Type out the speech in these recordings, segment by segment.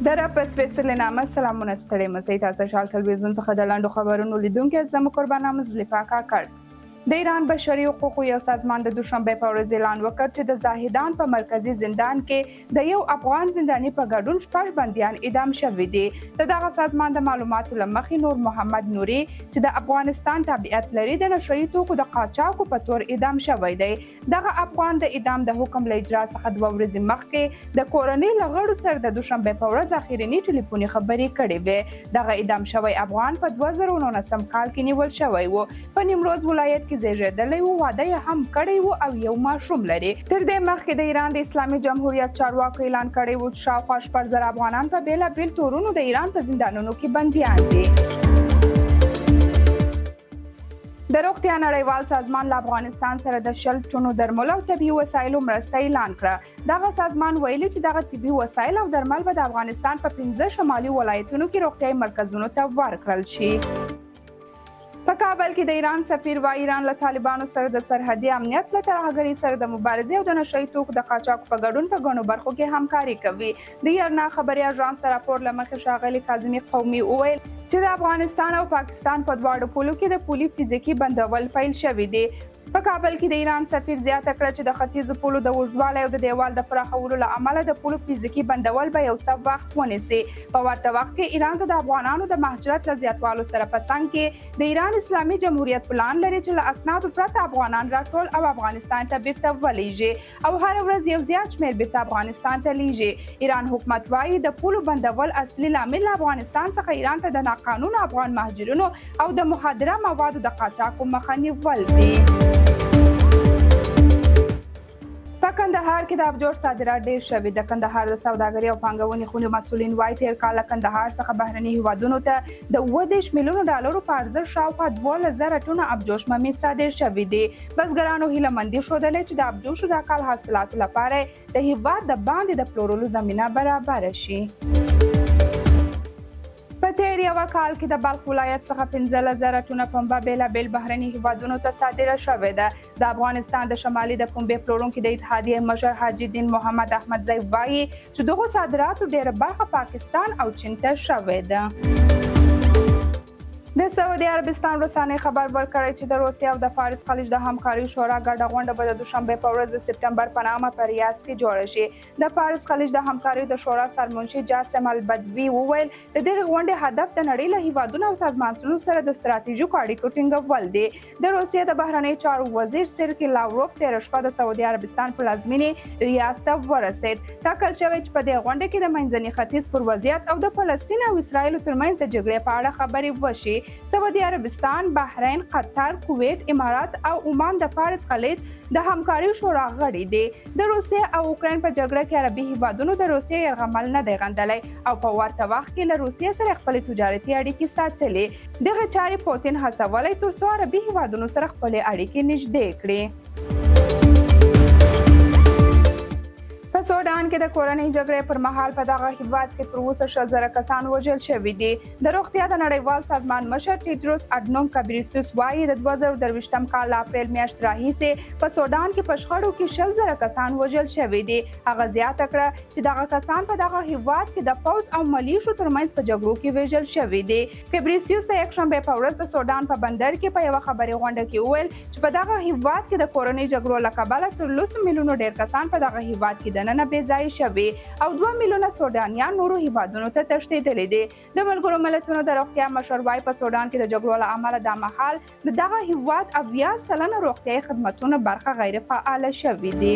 د رب په سپېڅلي نامه سلامونه، ستړي مه سئ. تازه شال تلویزیون څخه د لنډو خبرونو لیدونکي، زه مو قربانه مزلفه کاکړ. د ایران بشري حقوقو یو سازمان د دوشنبې په ورځ اعلان وکړ چې د زاهدان په مرکزي زندان کې د یو افغان زنداني په ګډون شپږ بندیان اعدام شوي دي. د دغه سازمان د معلوماتو له مخې، نور محمد نوري چې د افغانستان تابعیت لري، د نشه یي توکو د قاچاقو په تور اعدام شوی دی. دغه افغان د اعدام د حکم له اجرا څخه 2 ورځې مخکې د کورنۍ له غړو سره د دوشنبې په ورځ اخرینې ټلیفوني خبرې کړې وې. دغه اعدام شوی افغان په 2019 کال کې نیول شوی و، په نیمروز ولایت کې زیږیدلی و، واده یې هم کړی و او یو ماشوم لري. تر دې مخکې د ایران د اسلامي جمهوریت چارواکو اعلان کړی و چې شاوخوا 6000 افغانان په بېلابېل تورونو د ایران په زندانونو کې بندیان دي. د روغتیا نړیوال سازمان له افغانستان سره د 20 ټنو درملو او طبي وسایلو مرسته اعلان کړه. دغه سازمان ویلي چې دغه طبي وسایل او درمل به د افغانستان په 5 شمالي ولایتونو کې روغتیايي مرکزونو ته ورکړل شي. په کابل کې د ایران سفیر وايي، ایران له طالبانو سره د سرحدي امنیت، له ترهګرۍ سره د مبارزې او د نشه یي توکو د قاچاقو په ګډون په ګڼو برخو کې همکاري کوي. د ایرنا خبري اژانس د راپور له مخې، ښاغلي کاظمي قومي وویل چې د افغانستان او پاکستان په دواړو پولو کې د پولي فزیکي بندول پیل شوي دي. په کابل کې د ایران سفیر زیاته کړه چې د ختیځو پولو د اوږدوالی او د دیوال د پراخولو له امله د پولو فزیکي بندول به یو څه وخت ونیسي. په ورته وخت کې ایران ته د افغانانو د مهاجرت له زیاتوالو سره په څنګ کې د ایران اسلامي جمهوریت پلان لري چې له اسنادو پرته افغانان راټول او افغانستان ته بیرته ولیږي او هره ورځ یو زیات شمېر بیرته افغانستان ته لیږي. ایران حکومت وايي، د پولو بندول اصلي لامل له افغانستان څخه ایران ته د ناقانونه افغان مهاجرینو او د مخدره موادو د قاچاقو مخه نیول دي. په کندهار کې د ابجوش صادرات ډېر شوي. د کندهار د سوداګرۍ او پانګونې خونې مسؤلین وايي، تېر کال له کندهار څخه بهرني هیوادونو ته د 37 میلیونو ډالرو په ارزښت شاوخوا 12,000 ټنه ابجوش ممیز صادر شوي دي. بزګرانو هیله مندي ښودلې چې د ابجوشو دا کال حاصلاتو لپاره د هیواد د باندې د پلورلو زمینه برابره شي. په تېر یوه کال کې د بلخ ولایت څخه 15,000 ټنه پنبه بېلابېل بهرني هیوادونو ته صادره شوې ده. د افغانستان د شمالي د پنبې پلورونکي د اتحادیې مشر حاجي دین محمد احمدزی وايي چې دغو صادراتو ډېره برخه پاکستان او چین ته شوې ده. د سعودي عربستان رسانې خبر ورکړی چې د روسیې او د فارس خلیج د همکارۍ شورا ګډه غونډه به د دوشنبې په ورځ د سپټمبر په نامه په ریاض کې جوړه شي. د فارس خلیج د همکاریو د شورا سرمنشي جاسم البدوي وویل، د دغې غونډې هدف د نړۍ له هیوادونو او سازمانونو سره د ستراتیژیکو اړیکو ټینګول دي. د روسیې د بهرنیو چارو وزیر سرګي لاوروف تېره شپه د سعودي عربستان پلازمینې ریاض ته ورسېد. ټاکل شوې چې په دې غونډه کې د منځني ختیځ پر وضعیت او د فلسطین او اسراییل ترمنځ د جګړې په اړه خبرې وشي. سعودي عربستان، بحرین، قطر، کویټ، امارات او عمان د فارس خلیج د همکاریو شورا غړي دي. د روسیې او اوکراین په جګړه کې عربي هیوادونو د روسیې یرغمل نه دی غندلی او په ورته وخت کې له روسیې سره خپلې تجارتي اړیکې ساتلې. دغې چارې پوتین هڅولی تر څو عربي هیوادونو سره خپلې اړیکې نږدې کړي. په سوډان کې د کورنۍ جګړې پر مهال په دغه هیواد کې تر اوسه 20,000 کسان وژل شوي دي. د روغتیا د نړیوال سازمان مشر ټیډروس اډنوم کبریسوس وايي، د 2023 کال له اپریل میاشت راهیسې په سوډان کې په شخړو کې 20,000 کسان وژل شوي دي. هغه زیاته کړه چې دغه کسان په دغه هیواد کې د پوځ او ملیشو ترمنځ په جګړو کې وژل شوي دي. فبریسیوس د یکشنبې په ورځ د سوډان په بندر کې په یوه خبري غونډه کې وویل چې په دغه هیواد کې د کورنۍ جګړو له کبله تر لسو میلیونو ډېر کسان په دغه هیواد کې دننه بې ځایه شوي او 2 میلیونه سوډانیان نورو هیوادونو ته تښتېدلي دي. د ملګرو ملتونو د روغتیا مشر وايي، په سوډان کې د جګړو له امله دا مهال د دغه هیواد 70% روغتیايي خدمتونو برخه غیر فعاله شوې دي.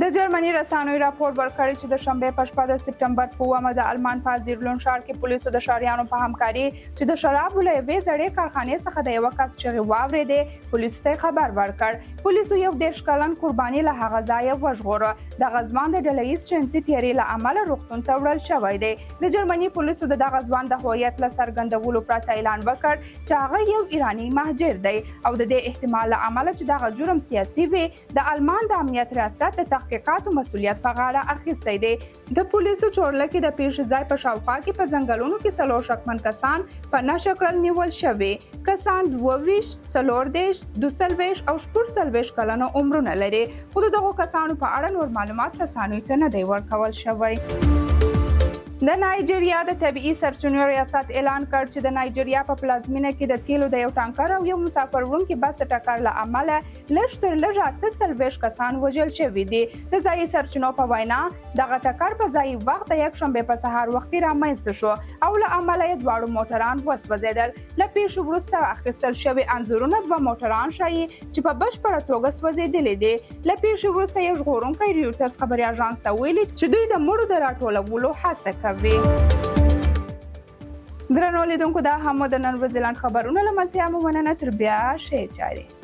د جرمني رسانیو راپور ورکړی چې د شنبې په شپه د سپټمبر په 7مه د المان په زیرلون ښار کې پولیسو د ښاریانو په همکاري چې د شرابو له یوې زړې کارخانې څخه د یوه کس چغې واورېدې، پولیسو ته خبر ورکړ. پولیسو یو 30 کلن قرباني له هغه ځایه وژغوره. دغه ځوان د ډله ییز جنسي تیري له امله روغتون ته وړل شوی دی. د جرمني پولیسو د دغه ځوان د هویت له څرګندولو پرته اعلان وکړ چې هغه یو ایرانی مهاجر دی او د دې احتمال له امله چې دغه جرم سیاسي وي، د آلمان د امنیت ریاست د تحقیق تحقیقاتو مسولیت په غاړه اخیستی دی. د پولیسو چورلکې د پیښې ځای په شاوخوا کې په ځنګلونو کې څلور شکمن کسان په نښه کړل. نیول شوي کسان 22، 34، 42 او 46 کلنو عمرونه لري، خو د دغو کسانو په اړه نور معلومات رسانیو ته نه دی ورکول شوی. د نایجریا د طبیعي سرچینو ریاست اعلان کړ چې د نایجریا په پلازمینه کې د تیلو د یو ټانکر او یو مسافر وړونکي بس د ټکر له امله لږ تر لږه 48 کسان وژل شوي دي. د ځایي سرچینو په وینا، دغه ټکر په ځایي وخت د یکشنبې په سهار وختي رامنځته شو او له امله یې دواړو موټران وسوځېدل. له پیښې وروسته اخیستل شوي انځورونه دوه موټران ښيي چې په بشپړه توګه سوځېدلي دي. له پیښې وروسته یو ژغورونکی ریوټرز خبري اژانس ته ویلي چې دوی د مړو د راټولولو هڅه کوي. درنو لیدونکو، دا هم د نن ورځې لنډ خبرونه. له ملتیا مو مننه، تر بیا ښې چارې.